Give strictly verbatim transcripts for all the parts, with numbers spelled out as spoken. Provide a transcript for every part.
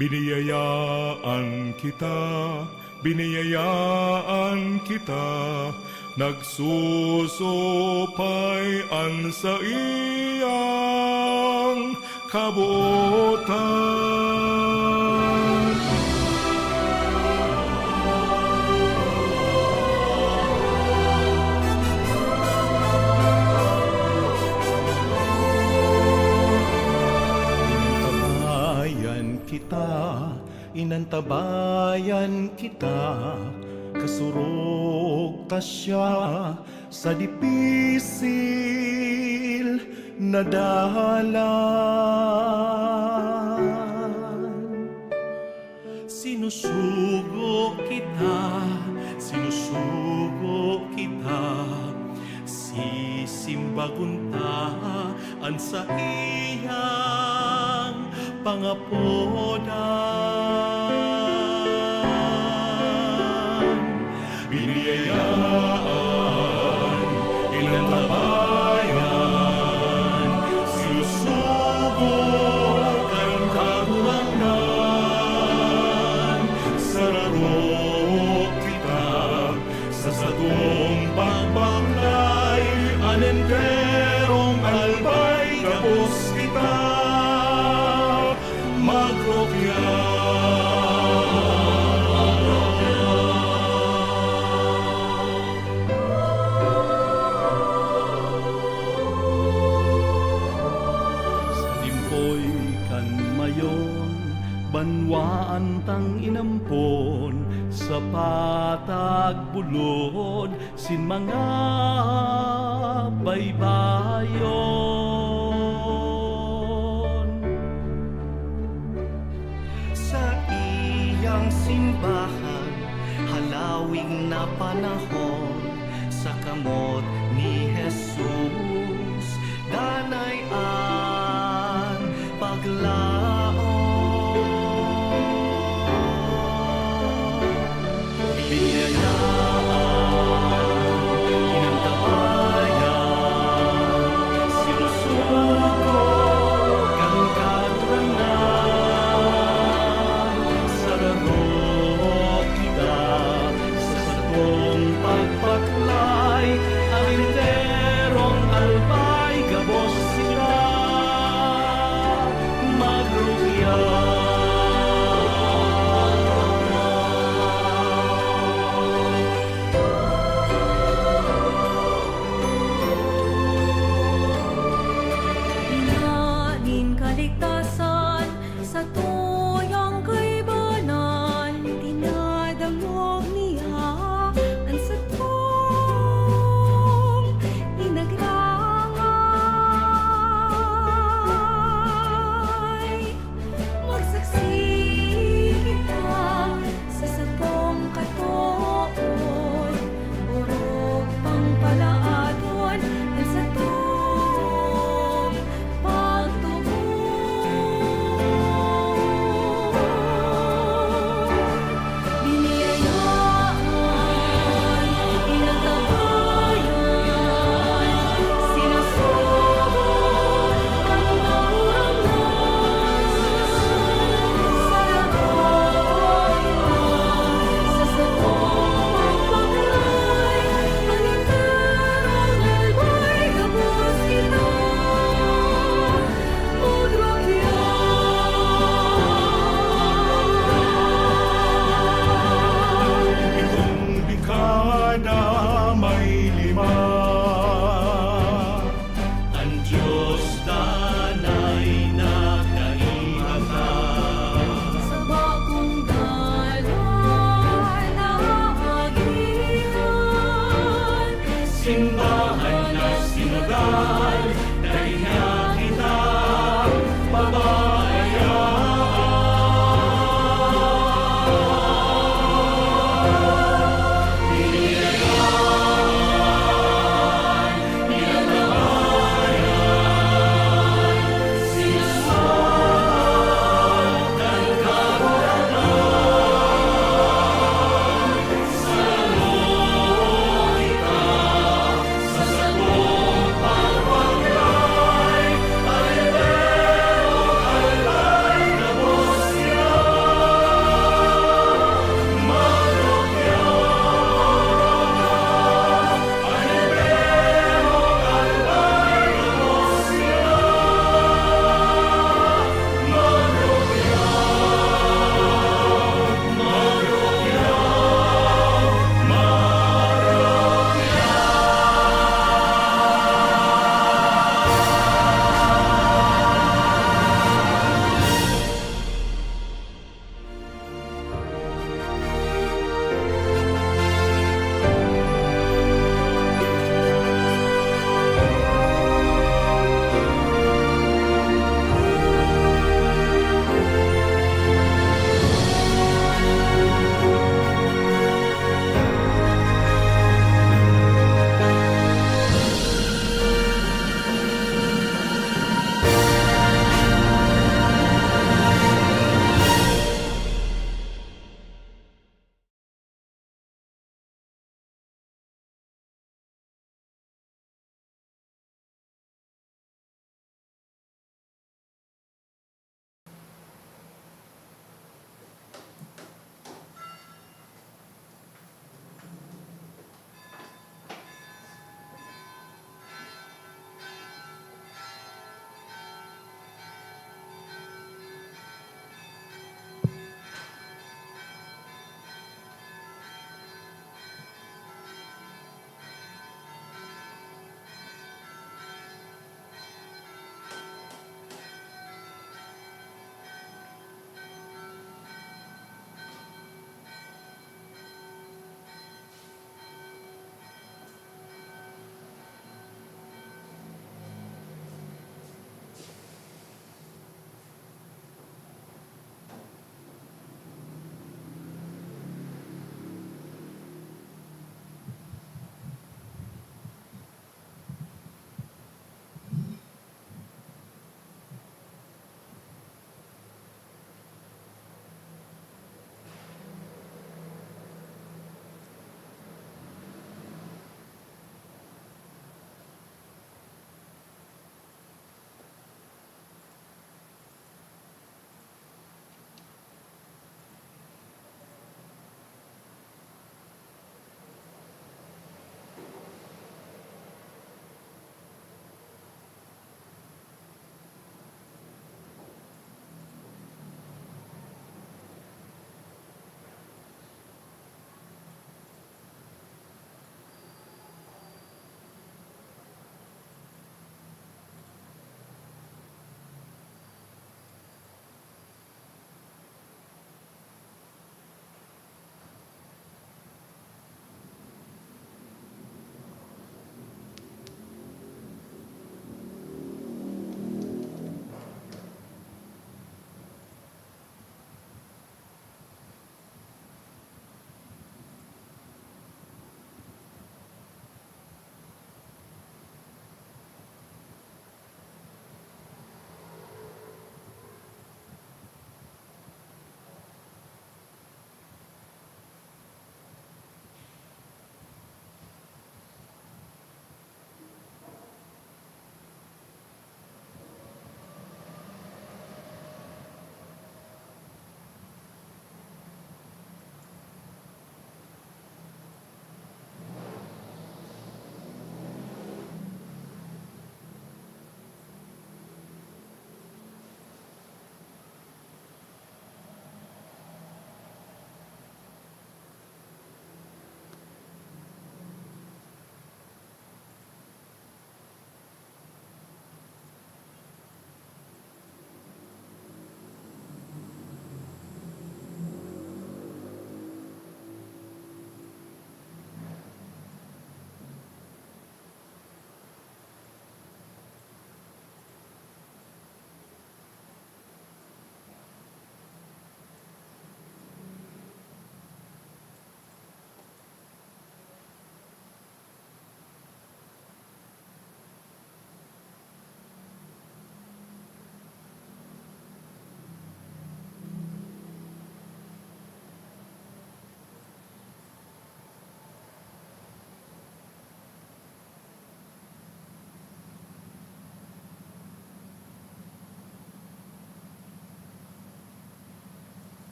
Biniyayaan kita, biniyayaan kita, nagsusupay an saiyang kabotan. Inantabayan kita, inantabayan kita, kasurog ta siya sa dipisil na dalan. Sinusugo kita, sinusugo kita, sisimbagon ta an saiyang pangapodan. Biniyayaan, inantabayan, sinusugo kan Kagurangnan. Sararo kita sa satong pagbaklay, an enterong albay gabos kita magrupya. Sa limpoy kan mayon, banwaan tang inampon, sa patag bulod sin mga baybayon. Saiyang simbahan, halawig na panahon, sa kamot ni Jesus, danay an paglaom. Biniyayaan, inantabayan, sinusugo kan Kagurangnan. Sararo kita sa satong pagbaklay, an enterong albay gabos kita mag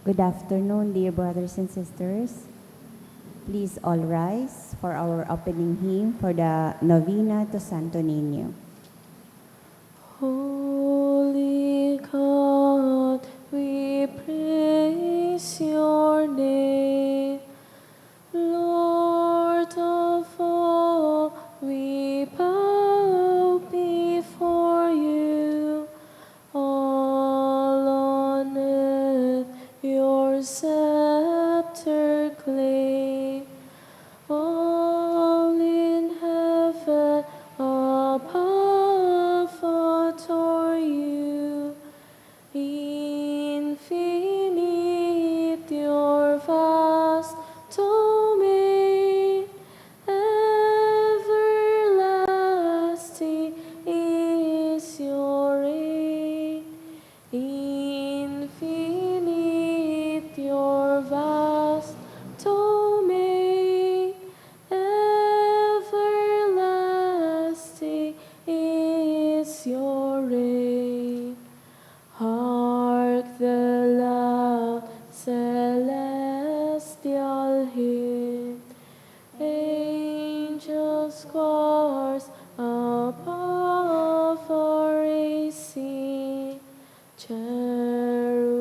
Good afternoon, dear brothers and sisters. Please all rise for our opening hymn for the novena to Santo Niño. Holy God, we praise your name. Lord of all, we bow before you. All on earth your scepter claim. All in heaven above adore you. Infinite your vast domain, everlasting is your reign. Infinite your vast domain, everlasting is your reign. Hark the loud celestial hymn, angels' choirs above are raising, cherubim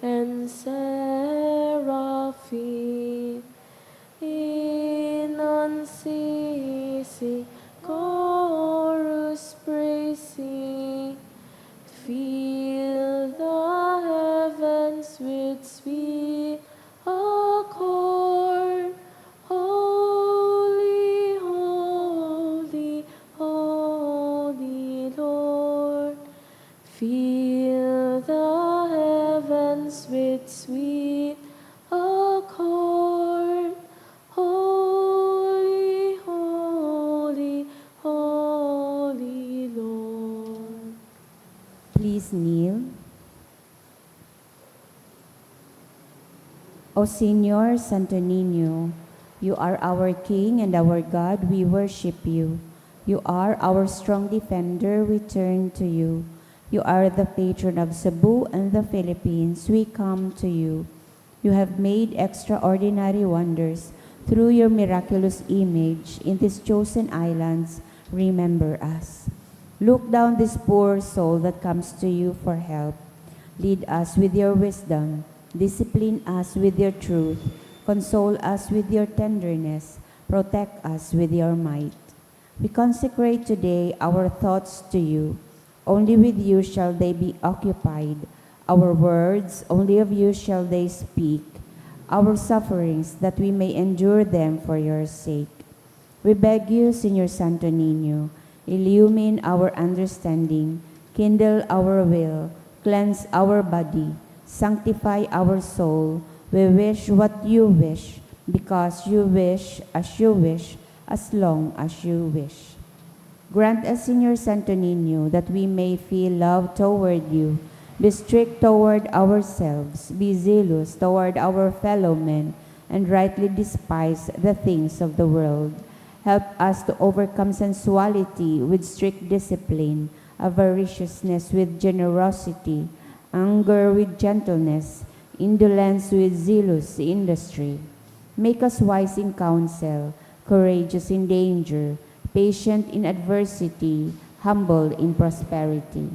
and seraphim, in unceasing chorus praising. Fill the heavens with sweet accord. Holy, holy, holy Lord. Fill the heavens with sweet accord. Holy, holy, holy Lord. Please kneel. O Señor Santo Niño, you are our King and our God. We worship you. You are our strong defender. We turn to you. You are the patron of Cebu and the Philippines. We come to you. You have made extraordinary wonders through your miraculous image in these chosen islands. Remember us. Look down this poor soul that comes to you for help. Lead us with your wisdom. Discipline us with your truth. Console us with your tenderness. Protect us with your might. We consecrate today our thoughts to you. Only with you shall they be occupied. Our words, only of you shall they speak. Our sufferings, that we may endure them for your sake. We beg you, Señor Santo Niño, illumine our understanding, kindle our will, cleanse our body, sanctify our soul. We wish what you wish, because you wish, as you wish, as long as you wish. Grant us, Señor Santo Niño, that we may feel love toward you, be strict toward ourselves, be zealous toward our fellow men, and rightly despise the things of the world. Help us to overcome sensuality with strict discipline, avariciousness with generosity, anger with gentleness, indolence with zealous industry. Make us wise in counsel, courageous in danger, patient in adversity, humble in prosperity.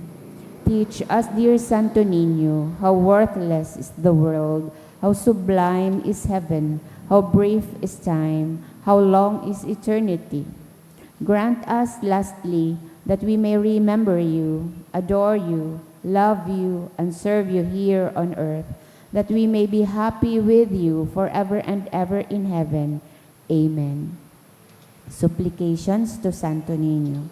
Teach us, dear Santo Niño, how worthless is the world, how sublime is heaven, how brief is time, how long is eternity. Grant us, lastly, that we may remember you, adore you, love you, and serve you here on earth, that we may be happy with you forever and ever in heaven. Amen. Supplications to Santo Niño.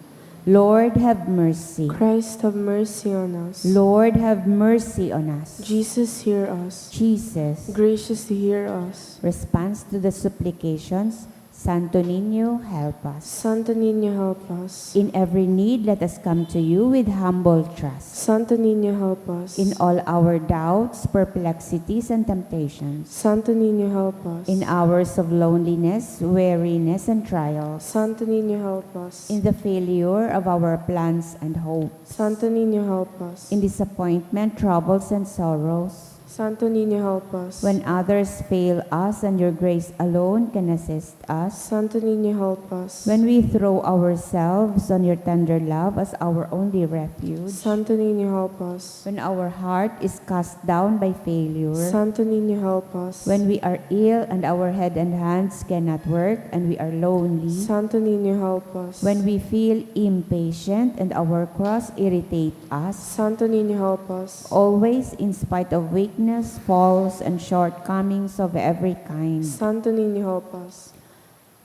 Lord, have mercy. Christ, have mercy on us. Lord, have mercy on us. Jesus, hear us. Jesus. Graciously hear us. Response to the supplications. Santo Niño, help us. Santo Niño, help us. In every need, let us come to you with humble trust. Santo Niño, help us. In all our doubts, perplexities, and temptations, Santo Niño, help us. In hours of loneliness, weariness, and trials, Santo Niño, help us. In the failure of our plans and hopes, Santo Niño, help us. In disappointment, troubles, and sorrows, Santo Niño, help us. When others fail us and your grace alone can assist us, Santo Niño, help us. When we throw ourselves on your tender love as our only refuge, Santo Niño, help us. When our heart is cast down by failure, Santo Niño, help us. When we are ill and our head and hands cannot work and we are lonely, Santo Niño, help us. When we feel impatient and our cross irritate us, Santo Niño, help us. Always, in spite of weakness, faults, and shortcomings of every kind. Santo Niño, help us.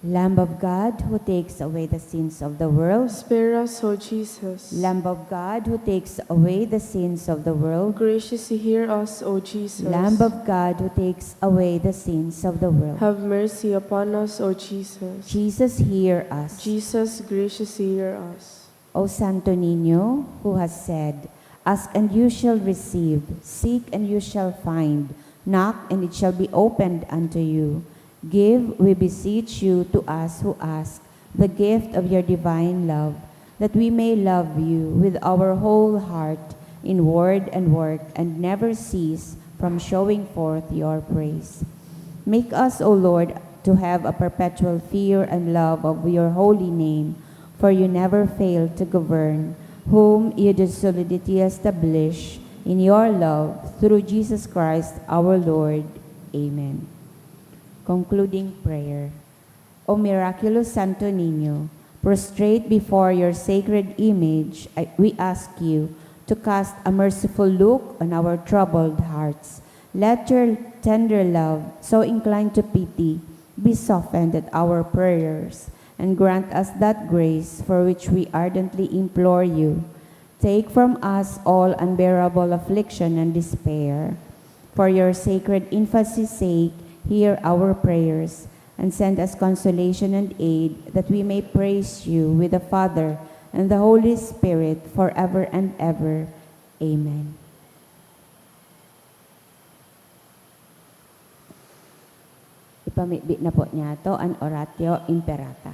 Lamb of God, who takes away the sins of the world. Spare us, O Jesus. Lamb of God, who takes away the sins of the world. Graciously hear us, O Jesus. Lamb of God, who takes away the sins of the world. Have mercy upon us, O Jesus. Jesus, hear us. Jesus, graciously hear us. O Santo Niño, who has said, "Ask and you shall receive, seek and you shall find, knock and it shall be opened unto you." Give, we beseech you, to us who ask the gift of your divine love, that we may love you with our whole heart in word and work and never cease from showing forth your praise. Make us, O Lord, to have a perpetual fear and love of your holy name, for you never fail to govern, whom you did solidly establish in your love through Jesus Christ our Lord. Amen. Concluding prayer. O miraculous Santo Niño, prostrate before your sacred image, I- we ask you to cast a merciful look on our troubled hearts. Let your tender love, so inclined to pity, be softened at our prayers, and grant us that grace for which we ardently implore you. Take from us all unbearable affliction and despair. For your sacred infancy's sake, hear our prayers, and send us consolation and aid, that we may praise you with the Father and the Holy Spirit forever and ever. Amen. Ipamibi na po niyato an Oratio Imperata.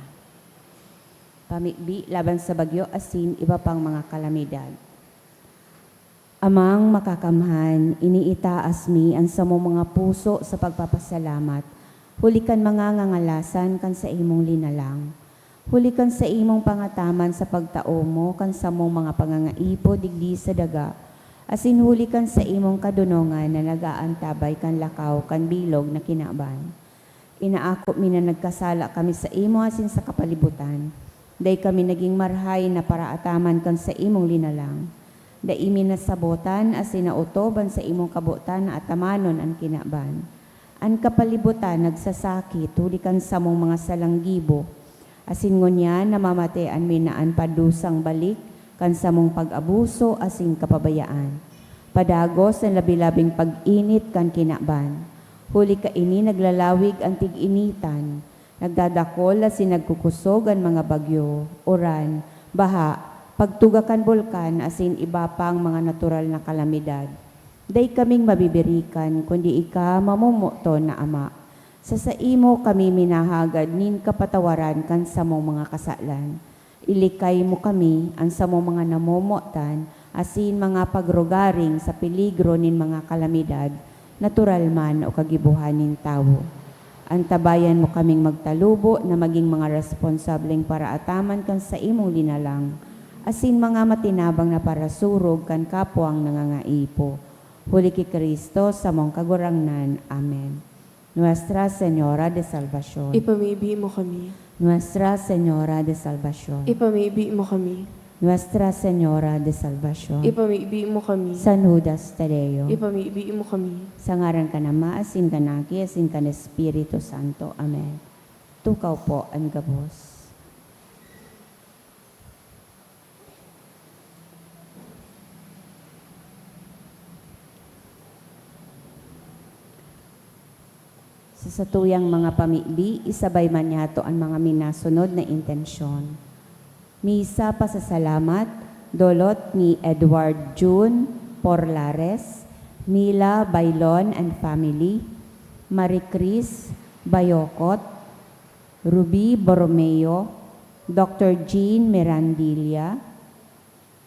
Pamibi laban sa bagyo asin iba pang mga kalamidad. Amang Makakamhan, iniitaas mi an samong mga puso sa pagpapasalamat huli kan mga ngangalasan kan saimong linalang, huli kan saimong pangataman sa pagtao mo kan samong mga pangangaipo digdi sa daga, asin huli kan saimong kadonongan na nag-aantabay kan lakaw kan bilog na kinaban. Inaako mi na nagkasala kami saimo asin sa kapalibutan. Dai kami nagin marahay na paraataman kan saimong linalang. Dai mi nasabotan asin naotob an saimong kabotan na atamanon an kinaban. An kapalibutan nagsasakit huli kan samong mga salang gibo, asin ngunyan namamatean mi na an padusang balik kan samong pag-abuso asin kapabayaan. Padagos an labi-labing pag-init kan kinaban. Huli kaini naglalawig an tig-initan, nagdadakol asin nagkukusog an mga bagyo, uran, baha, pagtuga kan bulkan asin iba pang mga natural na kalamidad. Dai kaming mabibirikan kundi ika, mamomoton na Ama. Sa saimo kami minahagad nin kapatawaran kan samong mga kasalan. Ilikay mo kami, an samong mga namomotan, asin mga pagrugaring sa peligro nin mga kalamidad, natural man o kagibohan nin tawo. Antabayan mo kaming magtalubo na magin mga responsableng paraataman kan saimong linalang, asin mga matinabang na parasurog kan kapwang nangangaipo. Huli ki Cristo, samong Kagurangnan. Amen. Nuestra Señora de Salvacion. Ipamibi mo kami. Nuestra Señora de Salvacion. Ipamibi mo kami. Nuestra Señora de Salvacion. Ipamibi mo kami. San Judas Tadeo. Ipamibi mo kami. Sa ngaran kan Ama, asin kan Aki, asin kan Espiritu Santo. Amen. Tukaw po an gabos. Sa satuyang mga pamibi, isabay man niyato an mga minasunod na intensyon. Misa pasasalamat, dolot ni Edward Jun Porlares, Mila Bailon and family, Marie Chris Bayocot, Ruby Borromeo, Doctor Jean Mirandilla,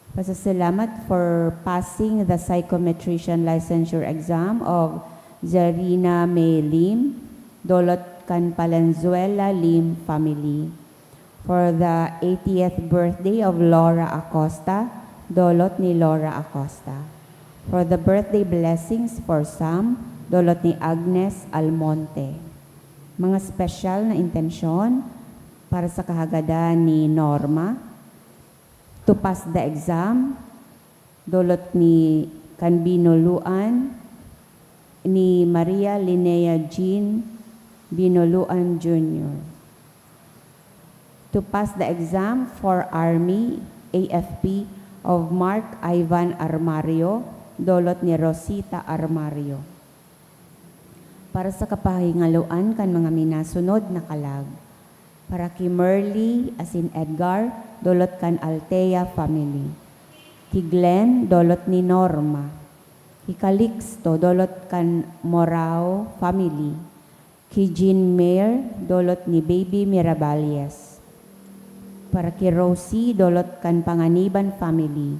Pasasalamat for passing the psychometrician licensure exam of Zarina May Lim, dolot kan Palenzuela Lim family. For the eightieth birthday of Laura Acosta, dolot ni Laura Acosta. For the birthday blessings for Sam, dolot ni Agnes Almonte. Mga special na intensyon para sa kahagadan ni Norma, To pass the exam, dolot ni kan binuluan ni Maria Linea Jean Binuluan Junior. To pass the exam for Army A F P of Mark Ivan Armario, dolot ni Rosita Armario. Para sa kapahingaloan kan mga minasunod na kalag. Para ki Merly asin Edgar, dolot kan Altea family. Ki Glenn, dolot ni Norma. Ki Calixto, dolot kan Morao family. Ki Jean Mayer, dolot ni Baby Miraballes. Para ki Rosie, dolot kan Panganiban family.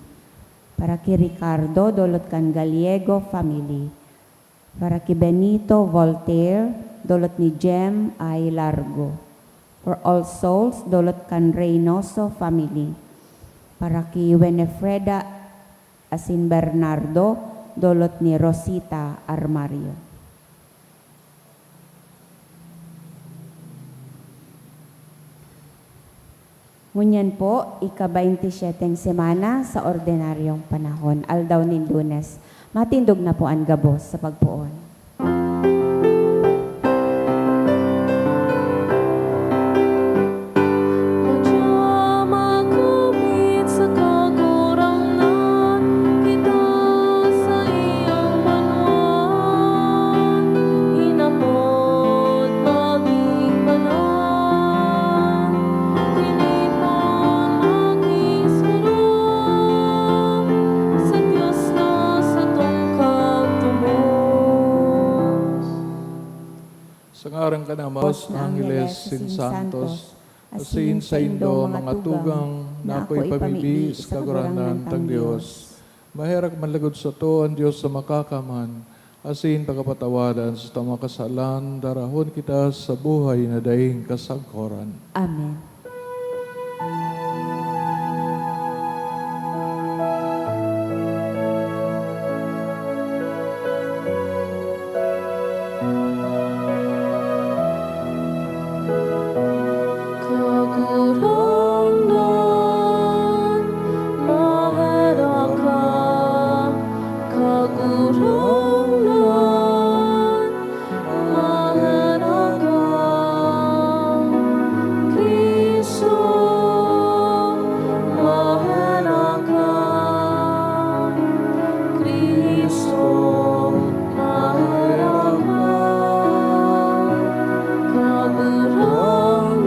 Para ki Ricardo, dolot kan Gallego family. Para ki Benito Voltaire, dolot ni Jem I. Largo. For All Souls, dolot kan Reynoso family. Para ki Winifreda asin Bernardo, dolot ni Rosita Armario. Ngunyan po, ika-baynti syeteng semana sa ordinaryong panahon, aldaw nin Lunes. Matindog na po an gabos sa pagpoon. Madya magkawit sa Kagurangnan, kita sa iyang banwaan, inapod maging banal, tinipon maging saro, sa Dios na satong kagtubos. Sa ngaran kan Ama, Apostol, angeles, sin santos, asin saindo mga tugang, na akoy pamibi sa Kagurangnan tang Dios. Maherak man lagod sato an Dios na makakaman, asin pagapatawadan sa mga kasalan, darahon kita sa buhay na daing kasagkoran. Amen. Kagurangnan, maherak ka, Kagurangnan, maherak ka, Cristo, maherak ka, Cristo, maherak ka, Kagurangnan,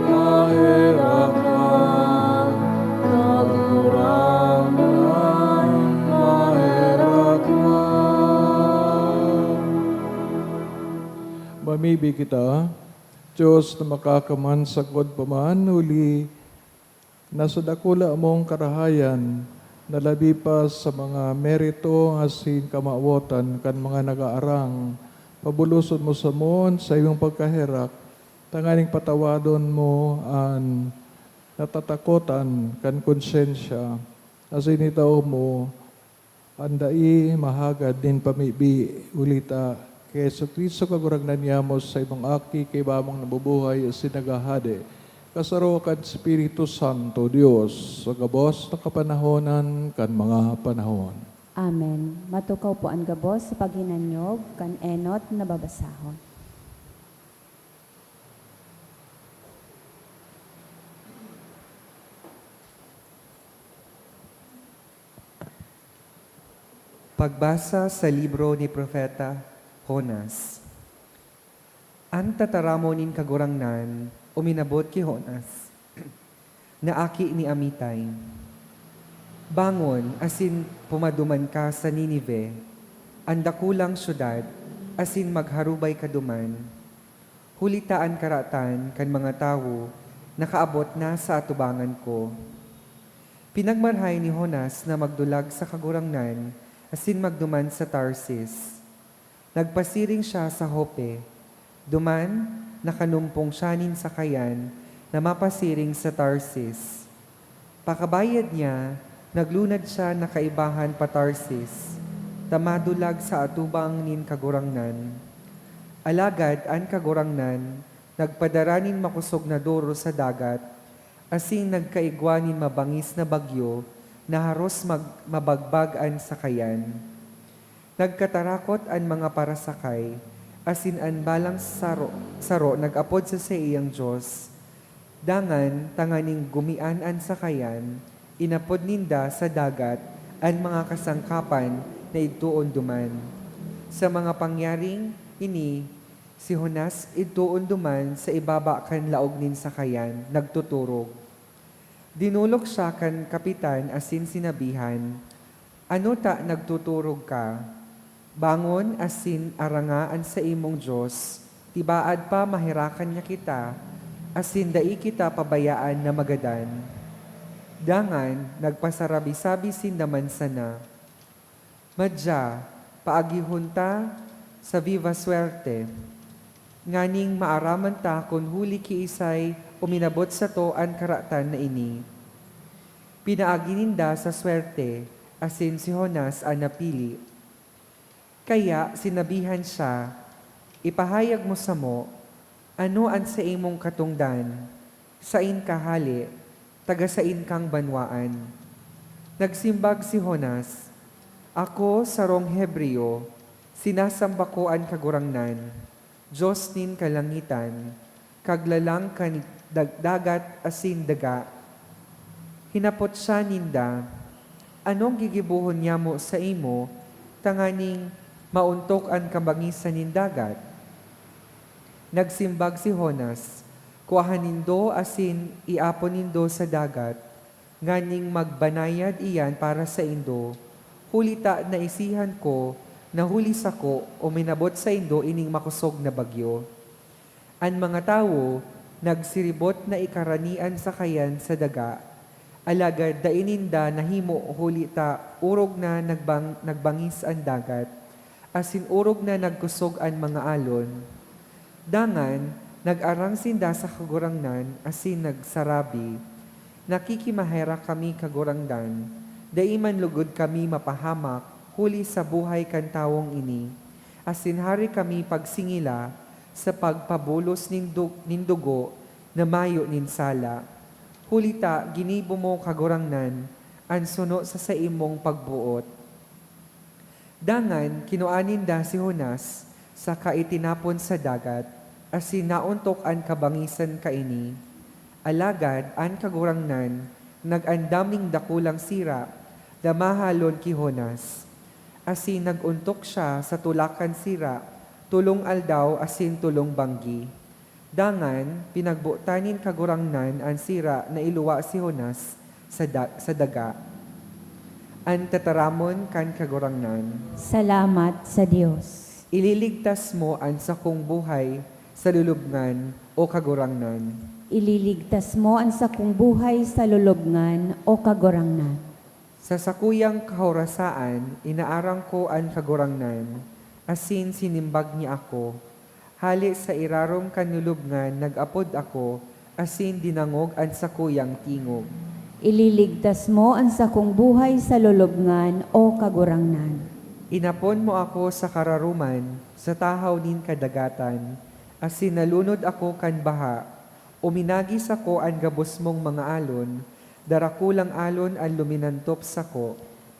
maherak ka, Kagurangnan, maherak ka. Mamibi kita, Dios na makakaman sagkod pa man, huli na sa dakula mong karahayan, na labi pa sa mga merito asin kamawotan kan mga nag-aarang, pabuloson mo samo an saimong pagkaherak, tanganing patawadon mo an natatakotan kan konsyensya, asin itao mo an dai mahagad nin pamibi, huli ta ki Jesu-Cristo, Kagurangnan niyamo, sa imong Aki, kaiba mong nabubuhay asin naghahade, kasaro kan Espiritu Santo, Dios, sa gabos na kapanahonan kan mga panahon. Amen. Matukaw po an gabos sa paghinanyog kan enot na babasahon. Pagbasa sa libro ni Propeta Jonas. An tataramon nin Kagurangnan uminabot ki Jonas, na aki ni Amitai. Bangon asin pumaduman ka sa Ninive, an dakulang syudad, asin magharubay ka duman, huli ta an karatan kan mga tawo nakaabot na sa atubangan ko. Pinagmarhay ni Jonas na magdulag sa Kagurangnan asin magduman sa Tarsis. Nagpasiring siya sa Jope. Duman, nakanumpong siya nin sakayan na mapasiring sa Tarsis. Pakabayad niya, naglunad siya na kaibahan pa Tarsis, ta madulag sa atubang nin Kagurangnan. Alagad an Kagurangnan nagpadara nin makosog na doro sa dagat, asin nagkaigwa nin mabangis na bagyo na haros mag-, mabagbag an sakayan. Nagkatarakot an mga parasakay, asin an balang saro, saro nag-apod sa saiyang Dios. Dangan, tanganing gumian an sakayan, inapod ninda sa dagat an mga kasangkapan na idtoon duman. Sa mga pangyaring ini, si Jonas idtoon duman sa ibaba kan laog nin sakayan, nagtuturog. Dinolok siya kan kapitan asin sinabihan, "Ano ta nagtuturog ka? Bangon asin aranga an saimong Dios, tibaad pa maherakan niya kita, asin dai kita pabayaan na magadan." Dangan, nagpasarabi-sabi sinda man sana, "Madya, paagihon ta sa viva suerte, nganing maaraman ta kun huli kiisay uminabot sato an karatan na ini." Pinaagi ninda sa suerte, asin si Jonas an napili. Kaya sinabihan siya, "Ipahayag mo samo, ano an saimong katongdan? Saen ka hale? Taga saen kang banwaan?" Nagsimbag si Jonas, "Ako sarong Hebreyo, sinasamba ko an Kagurangnan, Dios nin kalangitan, Kaglalang kan dag-, dagat asin daga." Hinapot siya ninda, "Anong gigibohon nyamo saimo tanganing maontok an kabangisan nin dagat?" Nagsimbag si Jonas, "Kuaha nindo asin iapon nindo sa dagat, nganing magbanayad iyan para saindo, huli ta naisihan ko na huli sako uminabot saindo ining makosog na bagyo." An mga tawo nagsiribot na ikarani an sakayan sa daga, alagad dai ninda nahimo huli ta orog na nagbang-, nagbangis an dagat, asin orog na nagkosog an mga alon. Dangan, nag-arang sinda sa Kagurangnan asin nagsarabi, "Nakikimaherak kami, Kagurangnan, dai man lugod kami mapahamak huli sa buhay kan tawong ini, asin hari kami pagsingila sa pagpabulos nin du-, nin dugo na mayo nin sala. Huli ta ginibo mo, Kagurangnan, an suno sa saimong pagboot." Dangan, kinua ninda si Jonas saka itinapon sa dagat, asin naontok an kabangisan kaini. Alagad an Kagurangnan nag-andam nin dakulang sira na mahalon ki Jonas, asin nag-ontok siya sa tulakan sira tolong aldaw asin tolong banggi. Dangan, pinagbotan nin Kagurangnan an sira na iluwa si Jonas sa da-, sa daga. An tataramon kan Kagurangnan. Salamat sa Dios. Ililigtas mo an sakong buhay sa lulubngan, O Kagurangnan. Ililigtas mo an sakong buhay sa lulubngan, O Kagurangnan. Sa sakuyang kahorasaan, inaarang ko an Kagurangnan, asin sinimbag niya ako. Hale sa irarom kan lulubngan nag-apod ako, asin dinangog an sakuyang tingog. Ililigtas mo an sakong buhay sa lulubngan, O Kagurangnan. Inapon mo ako sa kararoman, sa tahaw nin kadagatan, asin nalunod ako kan baha. Uminagi sako an gabos mong mga alon, darakulang alon an luminantop sako.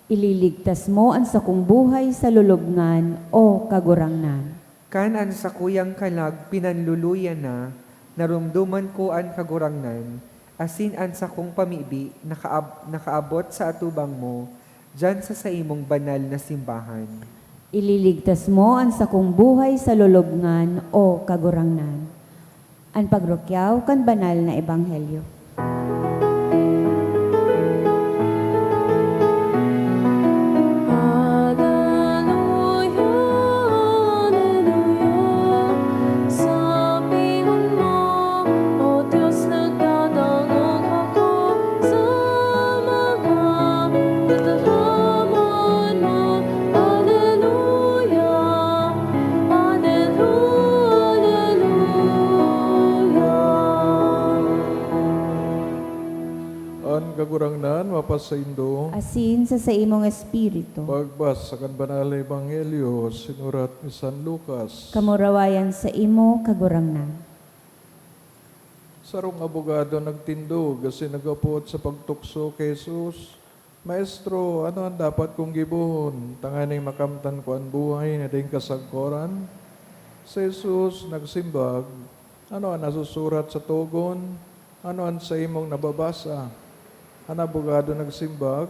Ililigtas mo an sakong buhay sa lulubngan, O Kagurangnan. Kan an sakuyang kalag pinanluluya na, naromdoman ko an Kagurangnan, asin an sakong pamibi nakaab-, nakaabot sa atubang mo, diyan sa saimong banal na simbahan. Ililigtas mo an sakong buhay sa lulubngan, O Kagurangnan. An pagrukyaw kan banal na ebanghelyo. Aleluya, aleluya, sabi mo, O Diyos, nagdadangog ako sa mga tataramon mo. Aleluya, aleluya, aleluya. An Kagurangnan mapasaindo. Asin sa saimong espiritu. Pagbasa kan Banal na Ebanghelyo sinurat ni San Lucas. Kamurawayan saimo, Kagurangnan. Sarong abogado nagtindog asin naghapot sa pagtukso ki Jesus, "Maestro, ano an dapat kong gibohon tanganing makamtan ko an buhay na daing kasagkoran?" Si Jesus nagsimbag, "Ano an nasusurat sa togon? Ano an saimong nababasa?" An abogado nagsimbag,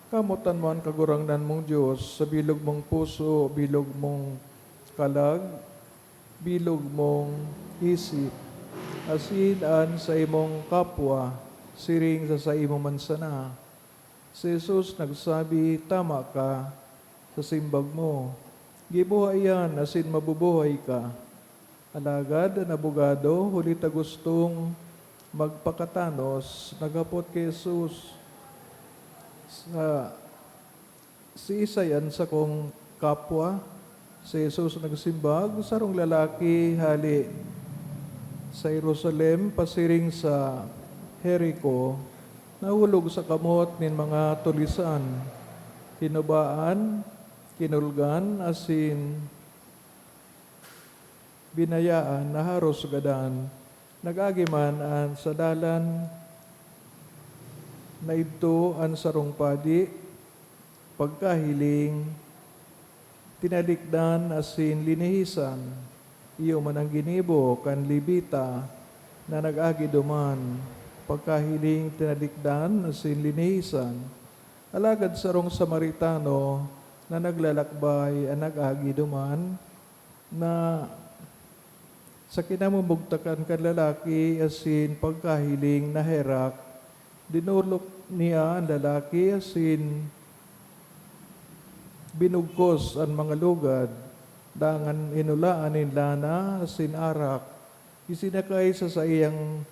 "Kamotan mo an Kagurangnan mong Dios sa bilog mong puso, bilog mong kalag, bilog mong isip, asin an saimong kapwa siring sa saimo man sana." Si Jesus nagsabi, "Tama ka sa simbag mo. Giboha iyan asin mabubuhay ka." Alagad an abogado, huli ta gustong magpakatanos, naghapot ki Jesus, "Sa siisay an sakong kapwa?" Si Jesus nagsimbag, "Sarong lalaki hale sa Jerusalem pasiring sa Jerico nahulog sa kamot nin mga tulisan. Hinubaan, kinulgan, asin binayaan na haros gadan. Nag-agi man an sa dalan na idto an sarong padi, pagkahiling, tinalikdan asin linihisan. Iyo man an ginibo kan Levita na nag-agi duman, pagkahiling, tinalikdan asin linihisan. Alagad sarong Samaritano na naglalakbay an nag-agi duman, na sa kinamumugtakan kan lalaki asin pagkahiling naherak, dinolok niya an lalaki asin binugkos an mga lugad, dangan inulaan nin lana asin arak, isinakay sa saiyang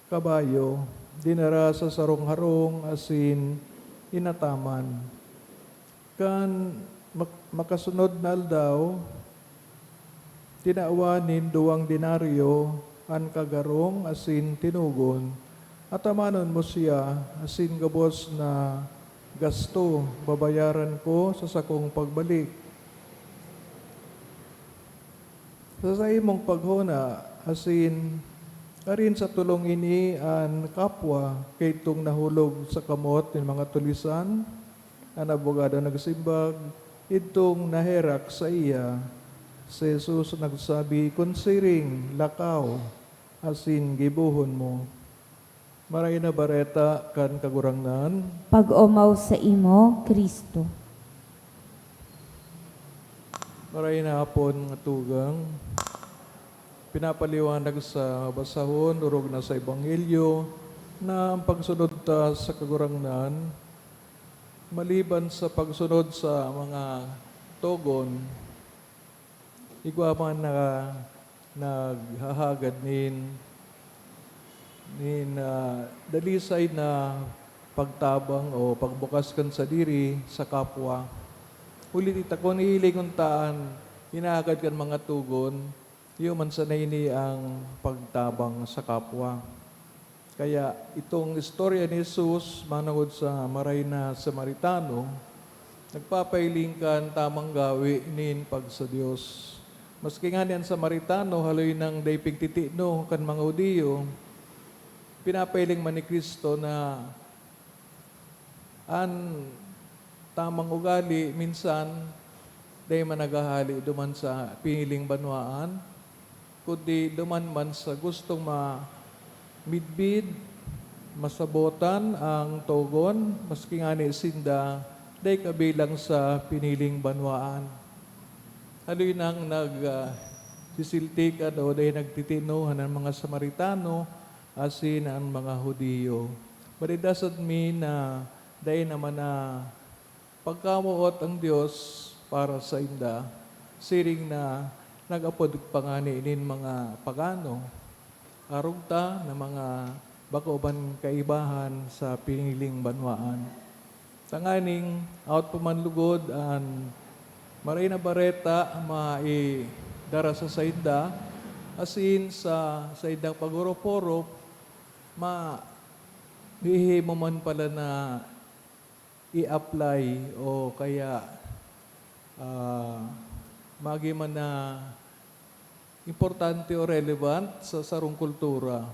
kabayo, dinara sa sarong harong asin inataman. Kan mak-, makasunod na aldaw, tinawan nin duwang denaryo an kagharong asin tinugon, 'Atamanon mo siya, asin gabos na gasto babayaran ko sa sakong pagbalik.' Sa saimong paghona, asin arin sa tolong ini an kapwa kaidtong nahulog sa kamot nin mga tulisan?" An abogado nagsimbag, "Idtong naherak saiya." Si Jesus nagsabi, "Kun siring, lakaw, asin gibohon mo." Maray na Bareta kan Kagurangnan. Pag-omaw saimo, Cristo. Maray na hapon, mga tugang. Pinapaliwanag sa basahon, orog na sa Ebanghelyo, na ang pagsunod ta sa Kagurangnan, maliban sa pagsunod sa mga togon, igwa man na naghahagad nin, nin, ah, dalisay na pagtabang o pagbukas kan sadiri sa kapwa. Huli ta, kun hihilingon ta an hinahagad kan mga togon, iyo man sana ini ang pagtabang sa kapwa. Kaya itong istorya ni Jesus manongod sa maray na Samaritano, nagpapahiling kan tamang gawi nin pagsa-Dios. Maski ngani an Samaritano, haloy nang dai pigtitino kan mga Judio, pinapahiling man ni Cristo na an tamang ugali minsan dai man naghahale duman sa piniling banwaan, kundi duman man sa gustong mamidbid, masabotan ang togon, maski ngani sinda dai kabilang sa piniling banwaan. Haloy nang nag, ah, sisiltikan o dai nagtitinohan an mga Samaritano asin an mga Judio. But it doesn't mean na dai naman na pagkamoot ang Dios para sainda, siring na nag-apod pa ngani nin mga pagano. Arog ta na mga bako man kaibahan sa piniling banwaan. Tanganing hawot pa man lugod an Maray na Bareta maidara sa sainda, asin sa saindang pag-orop-orop, ma-, mahihimo man pala na i-apply o kaya, ah, magi man na importante o relevant sa sarong kultura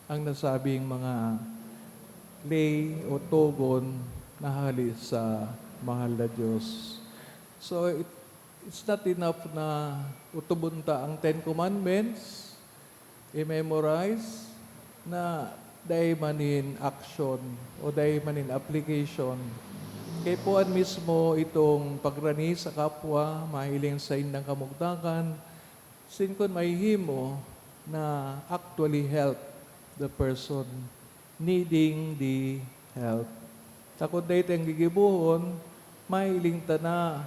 ang nasabing mga ley o togon na hale sa mahal na Diyos. So, it, it's not enough na utubon ta ang Ten Commandments, i-memorize, na dai man nin action o dai man nin application. Kaipuhan mismo itong pagrani sa kapwa, mahiling sa indang kamugtakan, sin kun mahihimo na actually help the person needing the help. Ta kun dai ta yang gigibohon, mahiling ta na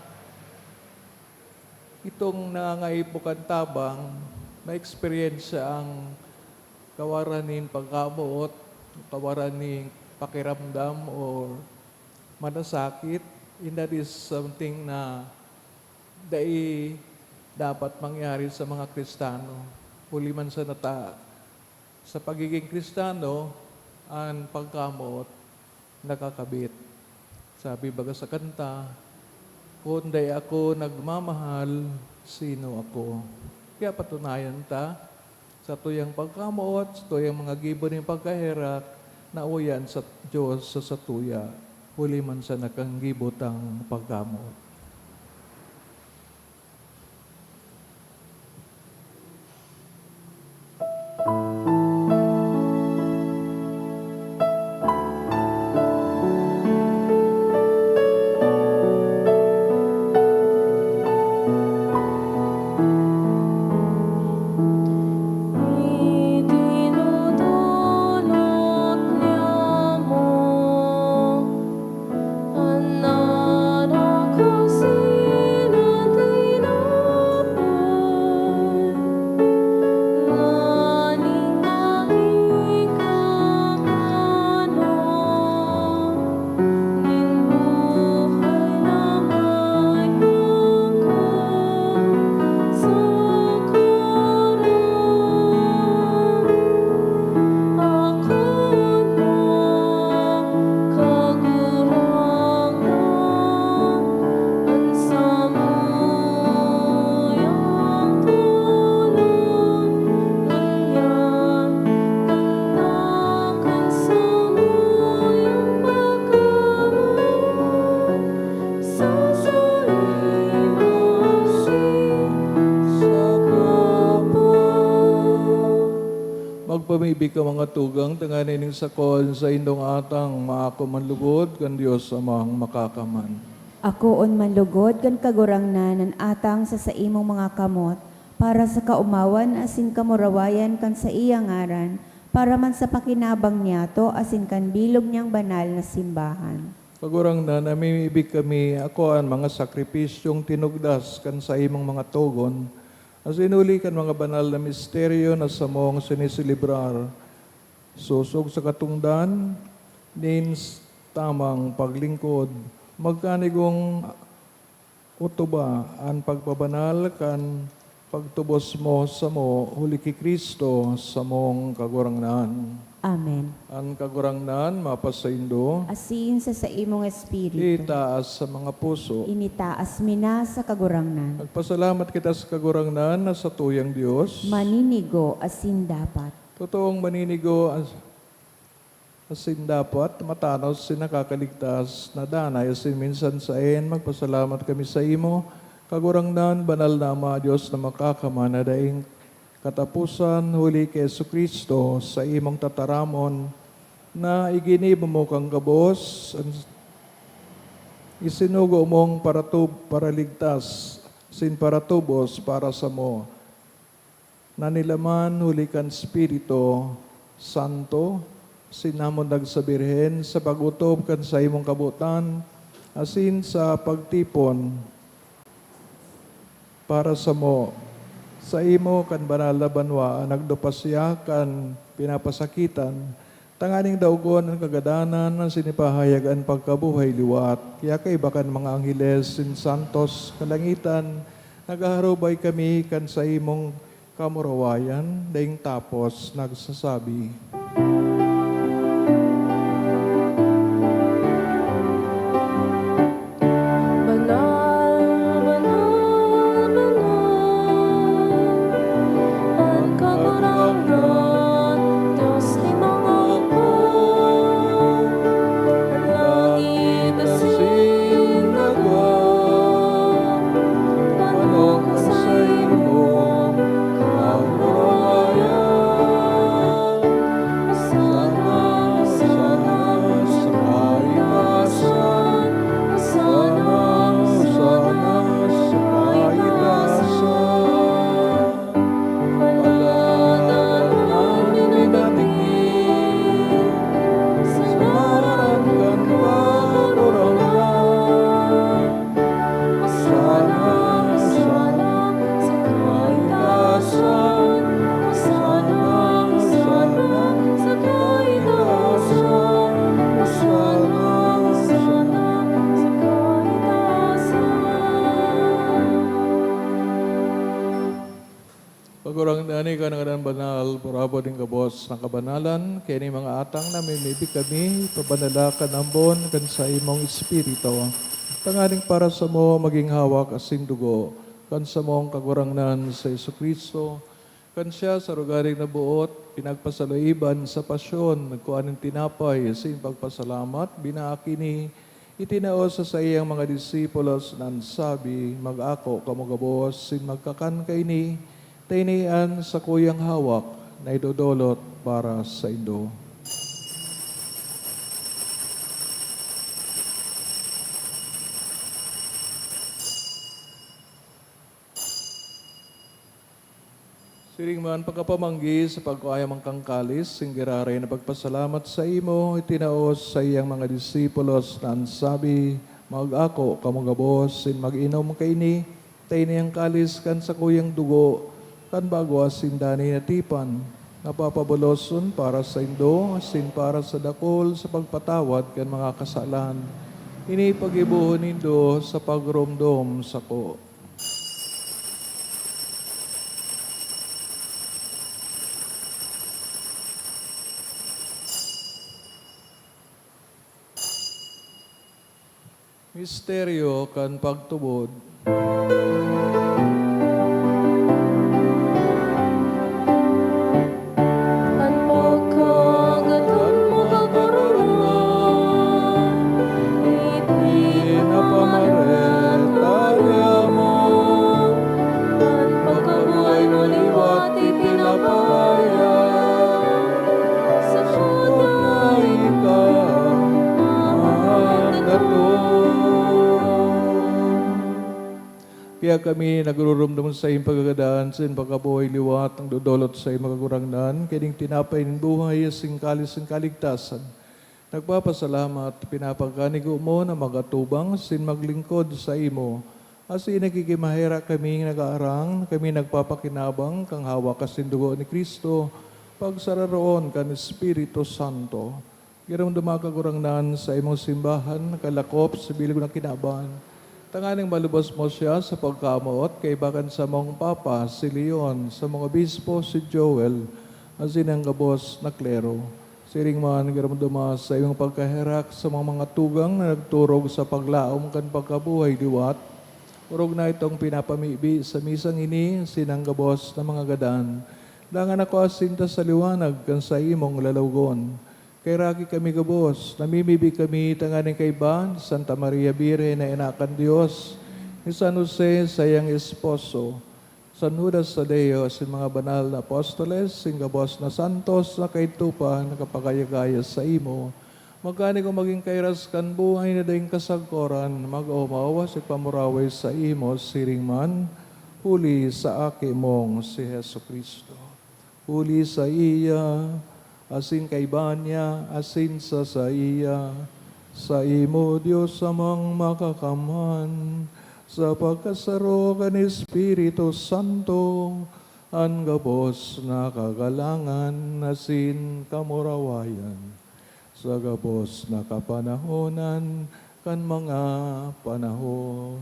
itong nangangaipo kan tabang, maeksperiensya ang kawaran nin pagkamoot, kawaran nin pakiramdam or manasakit, and that is something na dai dapat mangyari sa mga Kristiyano. Huli man sa nata-, sa pagiging Kristiyano, an pagkamoot nakakabit. Sabi baga sa kanta, "Kun dai ako nagmamahal, sino ako?" Kaya patunayan ta, satuyang pagkamoot, satuyang mga gibo nin pagkaherak, nauya an sa Dios sa satuya, huli man sa nakanggibo tang pagkamoot. Magpamibi ka, mga tugang, tanganing ning sakon sa indong atang maako man lugod kan Dios Amang Makakaman. Akoon man lugod kan Kagurangnan an atang sa saimong mga kamot, para sa kaomawan asin kamurawayan kan saiyang ngaran, para man sa pakinabang niyato asin kan bilog niyang banal na simbahan. Kagurangnan, namimibi kami, akoa an mga sakripisyong tinugdas kan saimong mga togon, asin huli kan mga banal na misteryo na samong siniselebrar, sosog sa katongdan nin s-, tamang paglingkod, magkanigong otoba an pagpabanal kan pagtubos mo samo, huli ki Cristo, samong Kagurangnan. Amen. An Kagurangnan mapasaindo. Asin sa saimong espiritu. Itaas sa mga puso. Initaas mi na sa Kagurangnan. Magpasalamat kita sa Kagurangnan na satuyang Dios. Maninigo asin dapat. Totoong maninigo as-, asin dapat matanos si nakakaligtas na danay asin minsan saen. Magpasalamat kami saimo, Kagurangnan, banal na Ama, Dios na makakaman na daing kataposan, huli ki Jesu-Cristo, saimong tataramon, na iginibo mo kan gabos an isinugo mong paratub-, paraligtas sin paratubos para samo, na nilaman huli kan Espiritu Santo, sin namundag sa Birhen sa pag-otob kan saimong kabotan, asin sa pagtipon para samo, saimo kan banal na banwaan nagdupas siya kan pinapasakitan, tanganing daogon an kagadanan na sinipahayag an pagkabuhay liwat. Kaya kaiba kan mga angheles sin santos kalangitan, naghaharubay kami kan saimong kamurawayan, daing tapos nagsasabi, "Banal, banal, banal, an Kagurangnan, Dios nin mga hukbo, an langit asin daga, manukan saimo, kamurawayan." Hosana, Hosana sa kaitaasan. Hosana, Hosana sa kaitaasan. Alagad an minatingin sa ngaran kan Kagurangnan. Hosana, Hosana sa kaitaasan. Hosana, Hosana sa kaitaasan. Hosana, Hosana sa kaitaasan. Kagurangnan, ika na ngadan banal, purabo nin gabos na kabanalan, kaya nin mga atang namimibi kami, pabanala kan ambon kan saimong Espiritu, tanganing para samo magin hawak asin dugo kan samong Kagurangnan si Jesu-Cristo. Kan siya sa rogaring naboot, pinagpasaluiban sa pasyon, nagkua nin tinapay, asin pagpasalamat, binaak ini, itinao sa saiyang mga disipulos na an sabi, "Mag-ako kamo gabos sin magkakan kaini, ta ini an sakuyang hawak na idodolot para saindo." Siring man, pagkapamanggi sa pagkua man kan kalis, sin giraray na pagpasalamat saimo, itinao sa saiyang mga disipulos na an sabi, "Mag-ako kamo gabos sin mag-inom kaini, ta ini an kalis kan sakuyang dugo kan bago asin danay na tipan, na papaboloson para saindo asin para sa dakul sa pagpatawad kan mga kasalan. Ini paggibohon nindo sa pagromdom sako." Misteryo kan pagtubod. An pagkagadan mo, Kagurangnan, ipinapamaretalyamo. An pagkabuhay mo liwat ipinapahayag, sagkod na ika magdatong. Kaya kami nagruromdom sa saiyong pagkagadan, sa saiyong pagkabuhay liwat, nagdodolot sa saimo, Kagurangnan, kaning tinapay nin buhay, asin kalis nin kaligtasan. Nagpapasalamat, pinapagkanigo mo na mag-atubang asin maglingkod saimo. Asin nagkikimaherak kaming nag-aarang, kami nagpapakinabang kan hawak asin dugo ni Cristo, pagsararoon kan Espiritu Santo. Giromdoma, Kagurangnan, sa imong simbahan nakalakop sa bilog na kinaban, tanganing malubos mo siya sa pagkamoot kaiba kan samong Papa, si Leon, samong Obispo, si Joel, asin an gabos na klero. Siring man, giromdoma sa imong pagkaherak sa mga, mga tugang na nagturog sa paglaom kan pagkabuhay liwat. Orog na itong pinapamibi sa misang ini, asin an gabos na mga gadan. Dangan ako asin ta sa liwanag kan saimong lalawogon. Kaheraki kami gabos, namimibi kami tanganing kaiba ni Santa Maria Birhen na ina kan Dios, ni San Jose, saiyang esposo, San Judas Tadeo, asin mga banal na apostoles, asin gabos na santos na kaidto pa nakapagaya-gaya saimo, Magkani kung magin kairas kan buhay na daing kasagkoran, mag-omaw asin pamuraway saimo siring man, huli sa Aki mong si Jesu-Cristo. Huli saiya, asin kaiba niya, asin sa saiya, saimo, Dios Amang Makakamhan, sa pagkasaro kan Espiritu Santo, an gabos na kagalangan asin kamurawayan, sa gabos na kapanahonan kan mga panahon.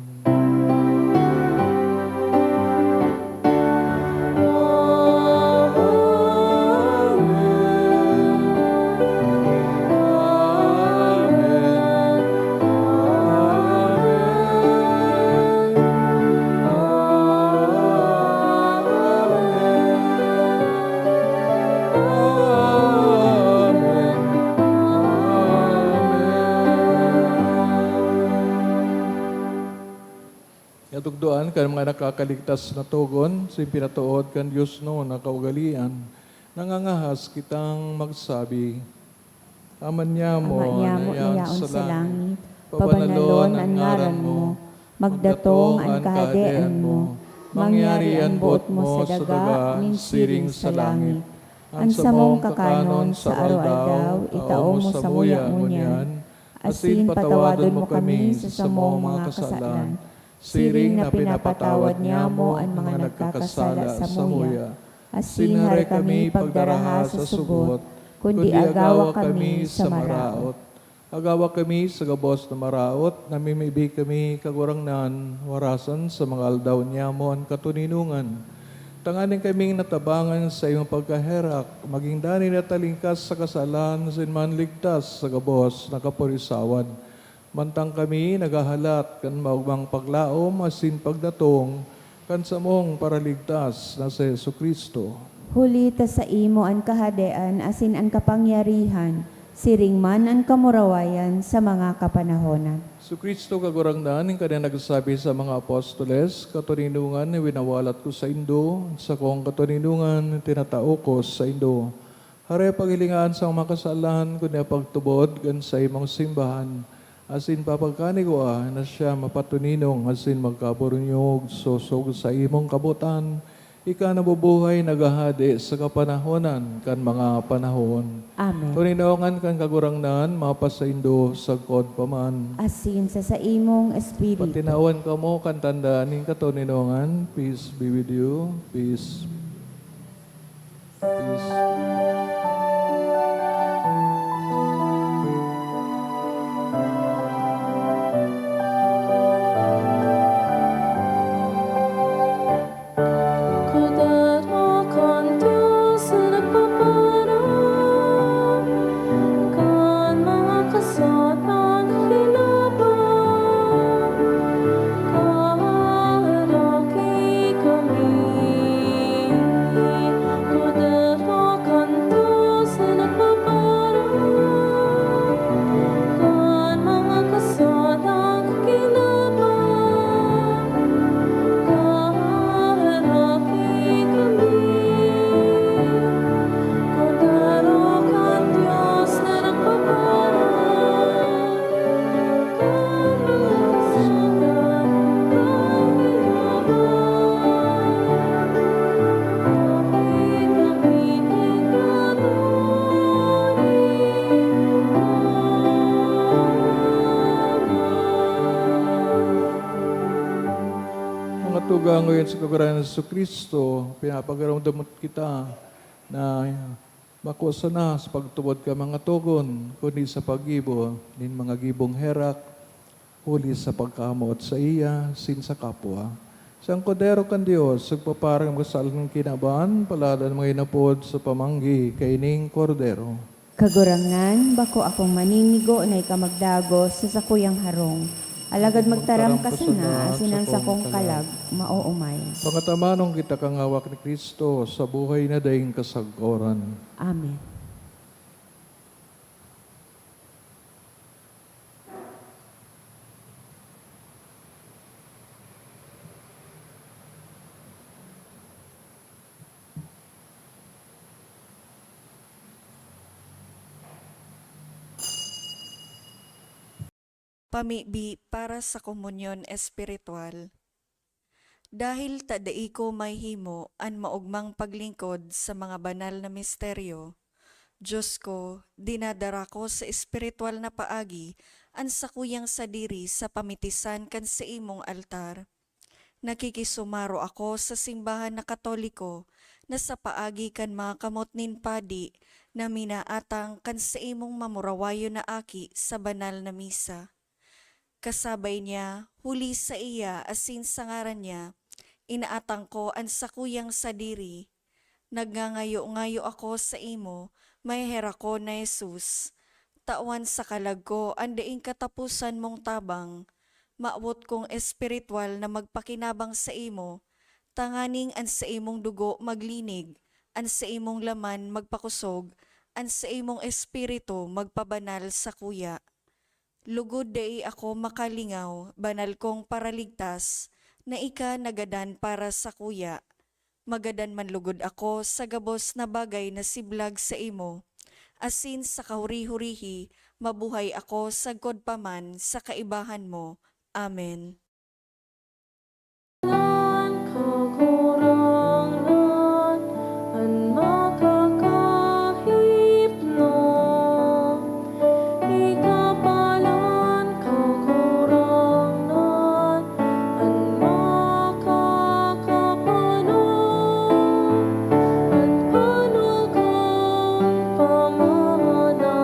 Katugdoan kan mga nakakaligtas na togon, sin pinatood kan Dios no na kaugalian, nangangahas kitang magsabi, Ama niamo, Ama niamo na yaon sa langit, pabanalon an ngaran mo, magdatong an kahadean mo, mangyari an boot mo sa daga nin siring sa langit. An samong kakanon sa aroaldaw, itao mo samuya ngunyan, asin patawadon mo kami sa samong mga kasalan, siring na pinapatawad niamo an mga nagkakasala samuya. Asin hare kami pagdaraha sa subot, kundi agawa kami sa maraot. Agawa kami sa gabos na maraot, namimibi kami, Kagurangnan, warasan sa mga aldaw niamo an katoninongan. Tanganing kaming natabangan sa imong pagkaherak, magin danay na talingkas sa kasalan, asin manligtas sa gabos na kapurisawan. Mantang kami naghahalat kan maogmang paglaom asin pagdatong kan samong Paraligtas na si Jesu-Cristo. Huli ta saimo an kahadean asin an kapangyarihan, siring man an kamurawayan sa mga kapanahonan. Jesu-Cristo, Kagurangnan, ika na nagsabi sa mga apostoles, "Katoninongan na winawalat ko saindo, an sakong katoninongan tinatao ko saindo." Hare paghilinga an samong mga kasalan, kundi an pagtubod kan saimong simbahan, asin papagkanigwaa na siya mapatoninong asin magkaburunyog, sosog sa imong kabotan, ika na bubuhay, naghahade sa kapanahonan kan mga panahon. Amen. Toninongan kan Kagurangnan, mapasaindo sagkod pa man. Asin sa saimong espiritu. Patinawan kamo kan tanda nin katoninongan. Peace be with you. Peace. Mga tugang, ngayon sa Kagurangnan Jesu-Cristo, pinapagaraw kita na bako sana sa pagtubod kan mga togon, kundi sa paggibo nin mga gibong herak, huli sa pagkamoot saiya asin sa kapwa. Sa Kordero kan Dios, nagpaparang magsalang kinaban, paladan mga inapod sa pamanggi kaining Kordero. Kagurangnan, bako akong maninigo na ika magdagos sa sakuyang harong. Alagad magtaram ka sana, asin an sakong kalag maoomay. Pangatamanon kita kan hawak ni Cristo sa buhay na daing kasagkoran. Amen. Pamibi para sa komunyon espiritual. Dahil ta dai ko mahihimo an maogmang paglingkod sa mga banal na misteryo, Diyos ko, dinadara ko sa espiritual na paagi an sakuyang sadiri sa pamitisan kan saimong altar. Nakikisumaro ako sa simbahan na Katoliko na sa paagi kan mga kamot nin padi na minaatang kan saimong mamurawayon na aki sa banal na misa. Kasabay niya, huli sa iya asin sa ngaran niya, inaatang ko an sakuyang sadiri. Nagngangayo-ngayo ako saimo, maheherakon na Jesus. Tawan sa kalag ko an daing kataposan mong tabang. Mawot kong espiritual na magpakinabang saimo, tanganing an saimong dugo maglinig, an saimong laman magpakosog, an saimong espiritu magpabanal sakuya. Lugod dai ako makalingaw, banal kong Paraligtas, na ika nagadan para sakuya. Magadan man lugod ako sa gabos na bagay na siblag saimo, asin sa kahuri-hurihi mabuhay ako sagkod pa man sa kaibahan mo. Amen. Kagurangnan an makakahipno, ikapalan, Kagurangnan an makakapano, an panugang pamana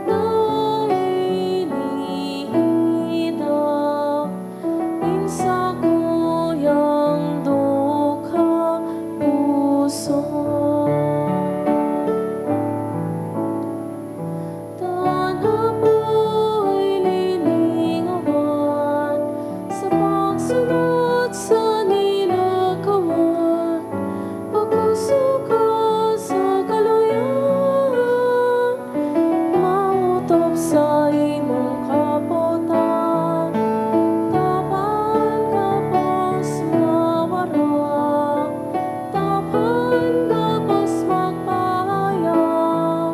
na hinihida nin sakuyang dukha puso. Tana po'y liningawan sa pagsunod sa nilakawan, pagkasuka sa kaluyan, maotob sa imong kapotan, tapan gabos mawara, tapan gabos magpahayag,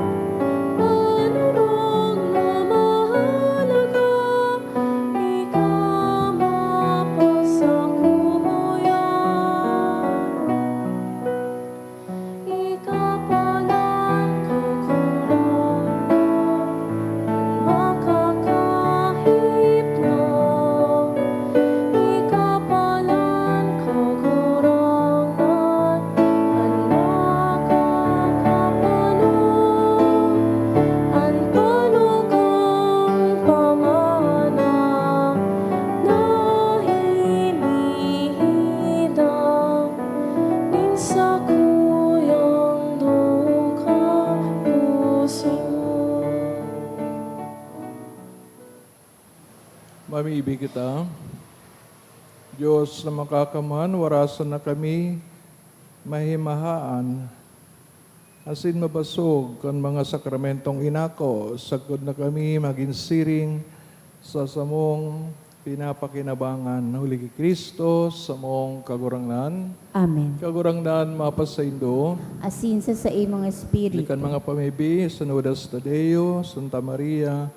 panorog na mahalaga, ika mapasakuya. Ikapalan, Kagurangnan an makakahipno, ikapalan, Kagurangnan an makakapano, an panugang pamana na hinihida nin sakuyang dukha puso. Mamibi kita. Dios na makakaman, warasan na kami mahimahaan asin mabasog kan mga sakramentong inako, sagkod na kami magin siring sa samong pinapakinabangan, huli ki Cristo, samong Kagurangnan. Amen. Kagurangnan mapasaindo. Asin sa saimong espiritu. Huli kan mga pamibi, San Judas Tadeo, Santa Maria,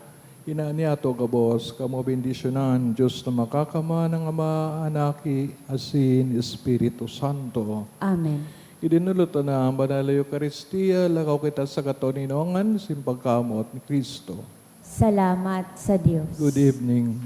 ina niato gabos, kamo bendisyonan, Dios na makakaman, ang Ama, an Aki, asin Espiritu Santo. Amen. Idinulot na an Banal na Eukaristia, lakaw kita sa katoninongan, sin pagkamoot ni Cristo. Salamat sa Dios. Good evening.